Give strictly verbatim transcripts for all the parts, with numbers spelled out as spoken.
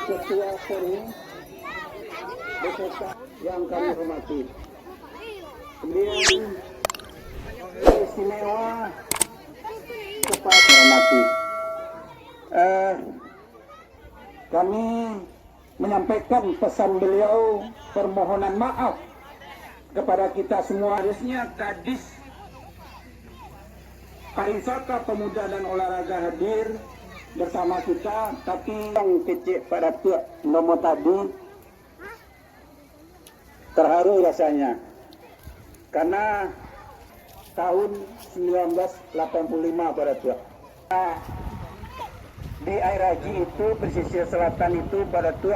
Ketua Forum beserta yang kami hormati. Kemudian, istimewa kepada hormati. Eh, kami menyampaikan pesan beliau, permohonan maaf kepada kita semua. Harusnya Kadis Pariwisata, Pemuda dan Olahraga hadir bersama kita, tapi yang kecil pada tiap nomor tadi, terharu rasanya, karena tahun sembilan belas delapan puluh lima pada tu, di air haji itu, pesisir selatan itu pada tu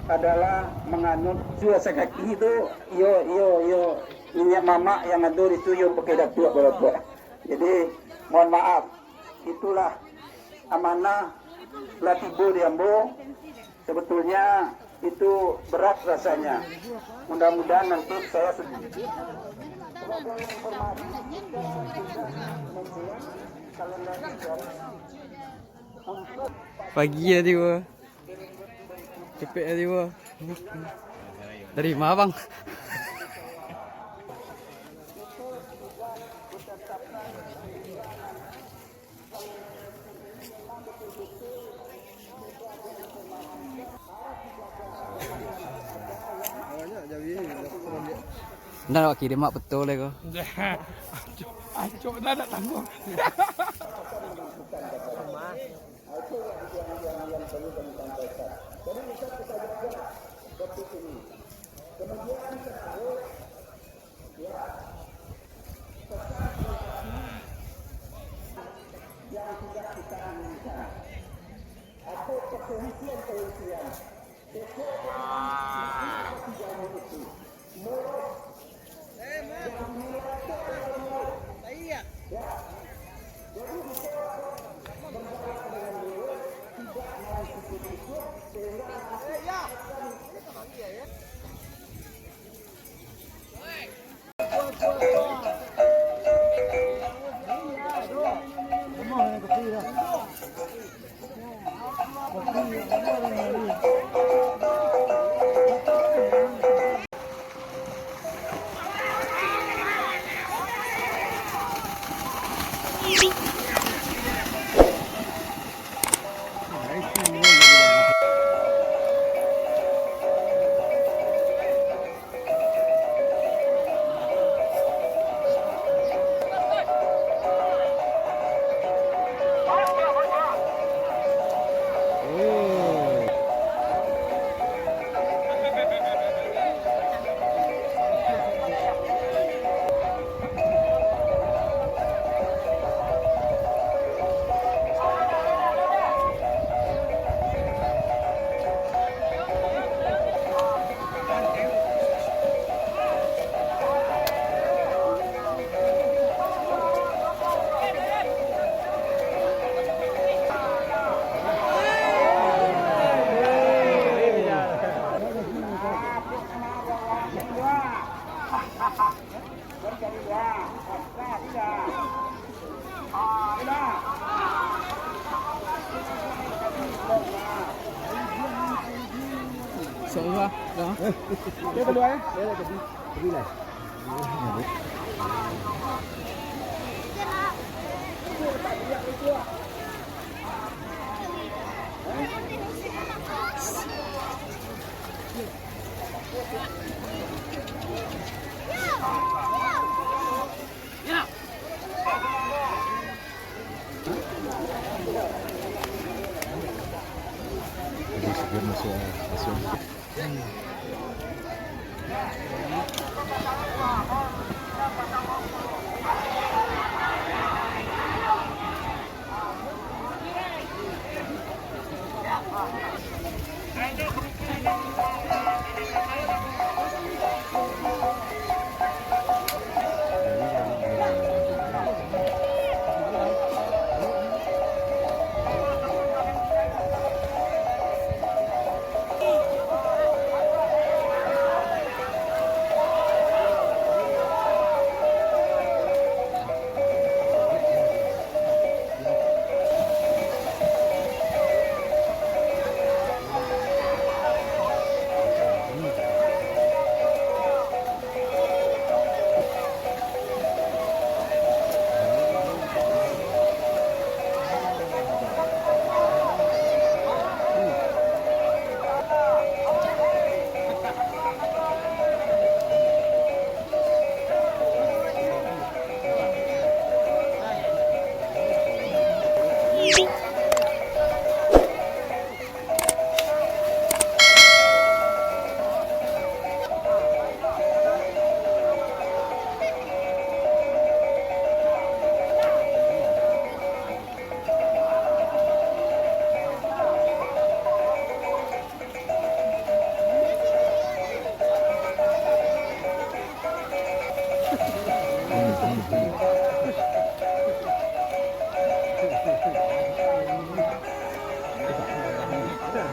adalah menganut dua sakaki itu, iyo, iyo, iyo, minyak mamak yang ada di tu, iyo pakai datuak pada tu. Jadi, mohon maaf, itulah amanah lah tibo di ambo. Sebetulnya itu berat rasanya. Mudah-mudahan nanti saya sudah. Pagi ya tiba. Cepek ya tiba. Dari mana, Bang? Ndak, awak kirim mak betul deh ko. Acok, acok dah nak tanggung. Insyaallah, dah. Dia keluar, eh? Dia dah pergi. Pergilah.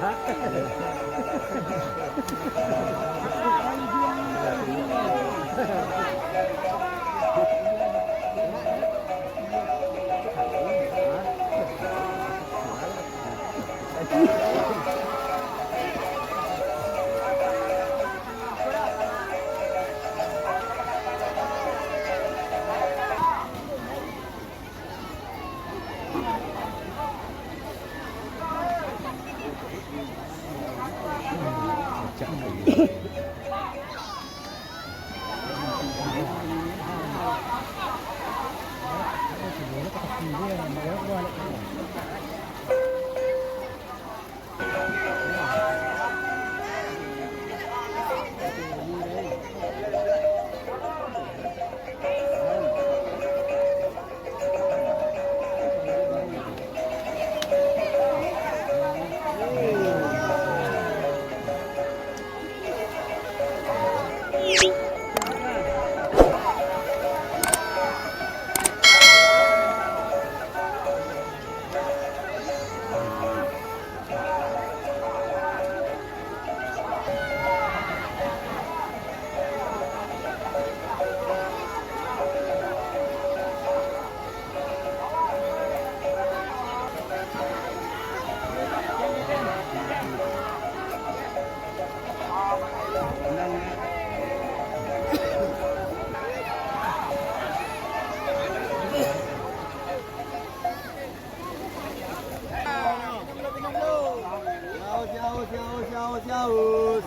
Yaus, yaus, yaus, yaus, yaus.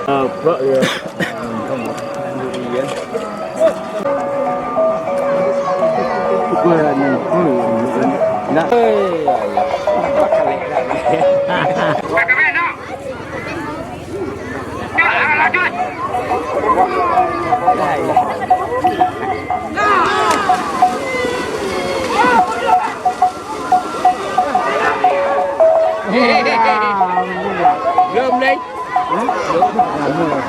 Nampak ya. Nak. Belum, Blay. Belum. Belum. Belum.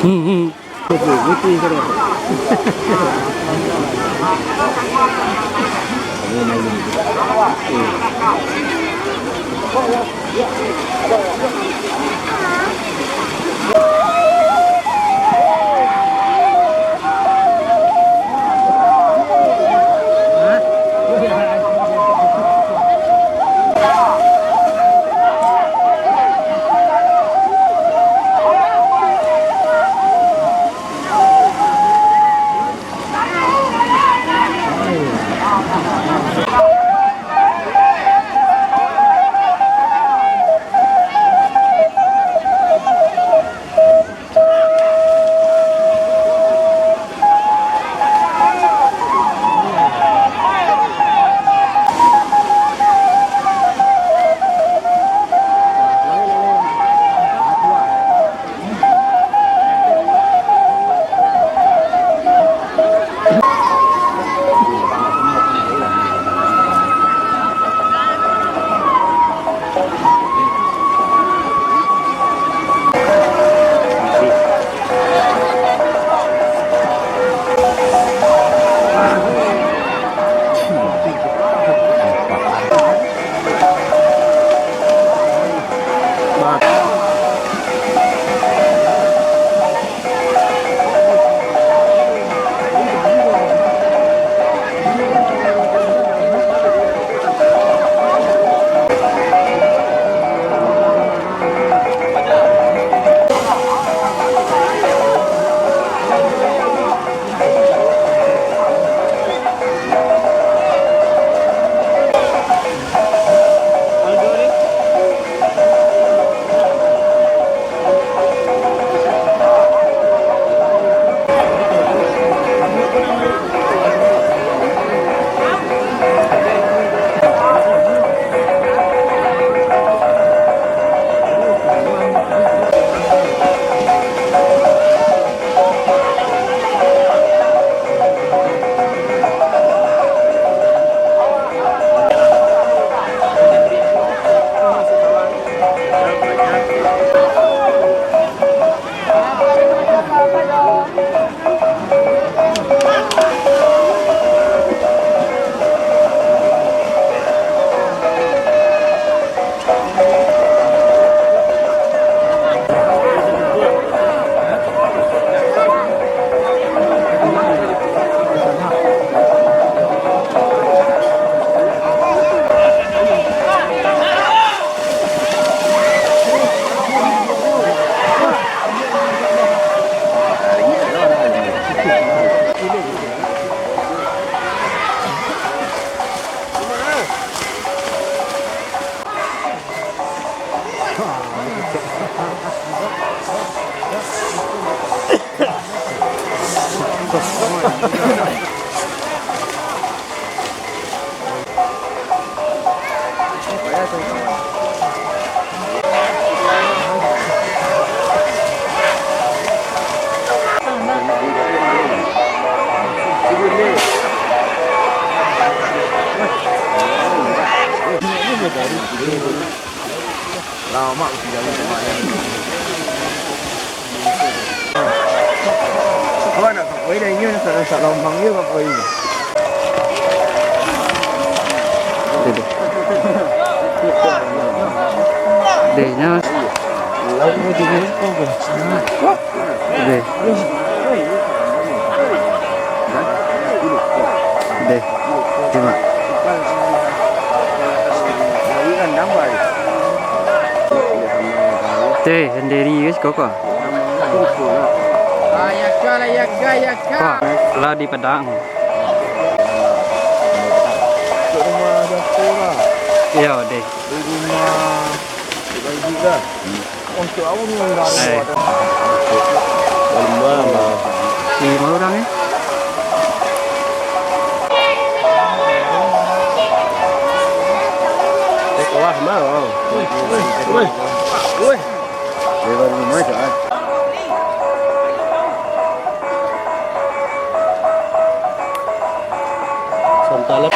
Hmm, hmm. Lamak uti jalan sama ayam. Awak nak kapoi dah, inyo nak, nak, nak lompang je kapoi. Deh, deh. Deh, nyo. Deh. Deh. Terima. Teh, sendiri guys, kok, kok? Kok, lah di Padang. Iyo, deh. Rumah Baik juga. Untuk awak ni orang Eh. Lima orang, eh? Eh, wah, mau. Weh, weh, weh. Lewat rumah, Cak. Santalam.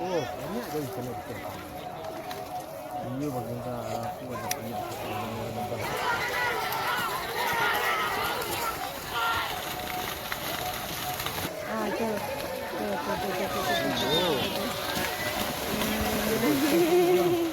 Oh, banyak dari sana kita. Iya, bagian aku ada banyak. Ah, tu. Tu, tu, tu. Hmm.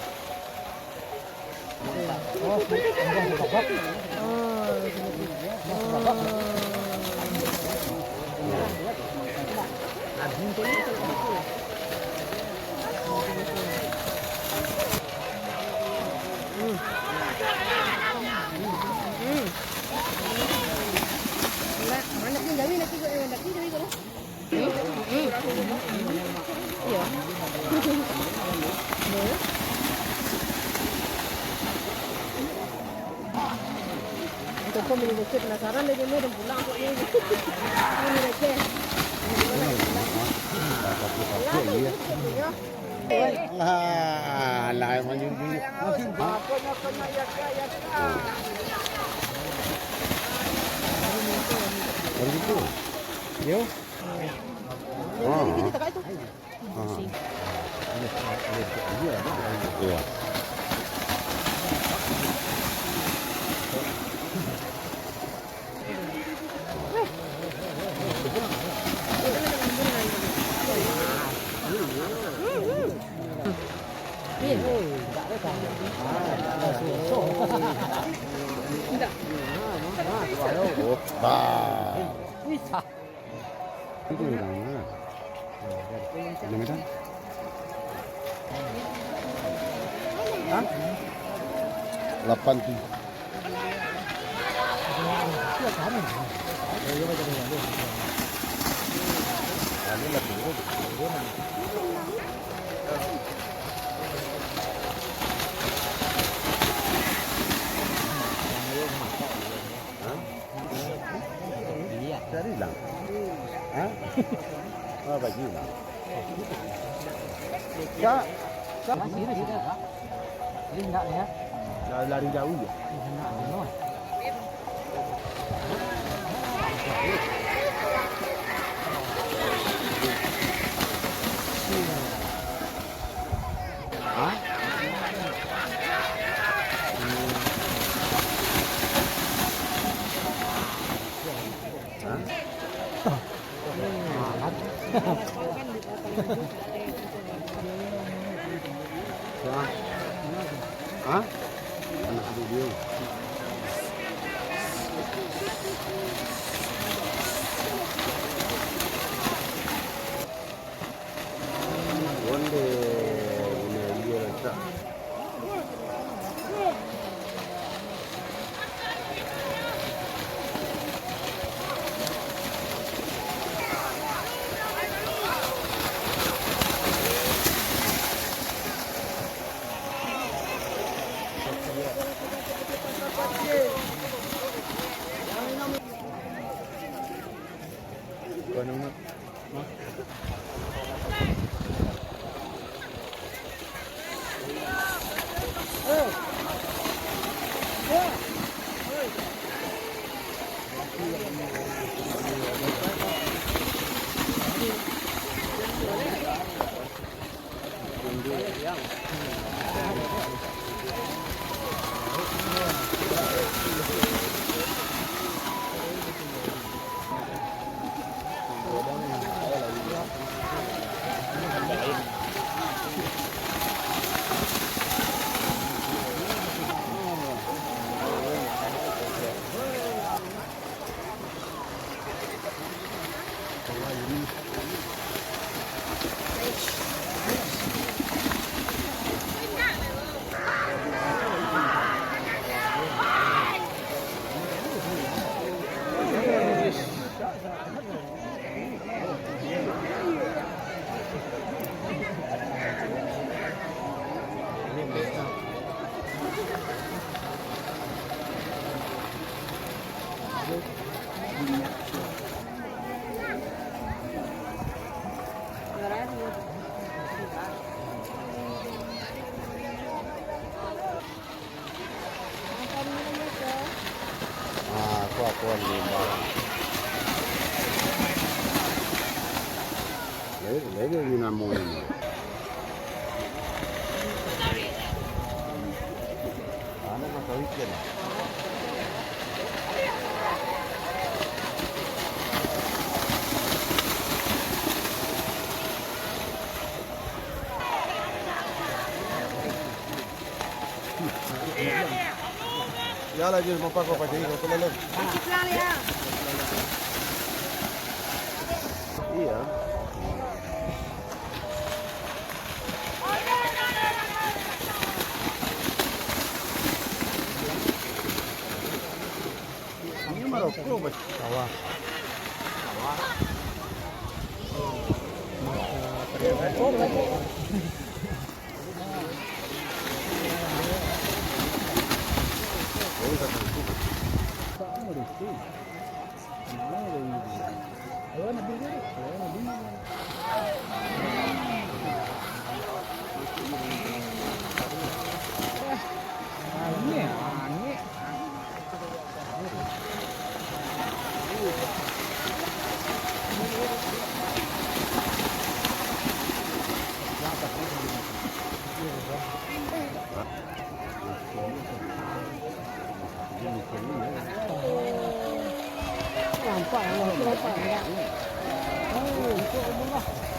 Itu kok mini kecil penasaran deh, dia mau pulang kok ini. Ini receh. Ini gimana ya? Lah, itu kecil, ya. Alah, alah, emang jujur. Hah? Baru gitu. Yo. Ah. Jadi kita kat itu. Ah. Iya. Itu yang mana? Yang mana? Hah? Lapan tujuh. Hah? Cari lah. Hah? Oh, baju lah. Kak, Kak. Ini enggak ya? Lari, lari jauh ya? Ini enggak, no. Hah? Hah? Hah? Anak adik dia. Onde, ini dia rancak. Ah, kuah-kuah di barang. Lain, lain di namonyo. Anu masalah ikan. Jalan je, mampak kau pajai, kau kelele. Iya. Ini Maroko, Bos. Sawah. Nampak, nampak, nampak. Oh, itu Allah.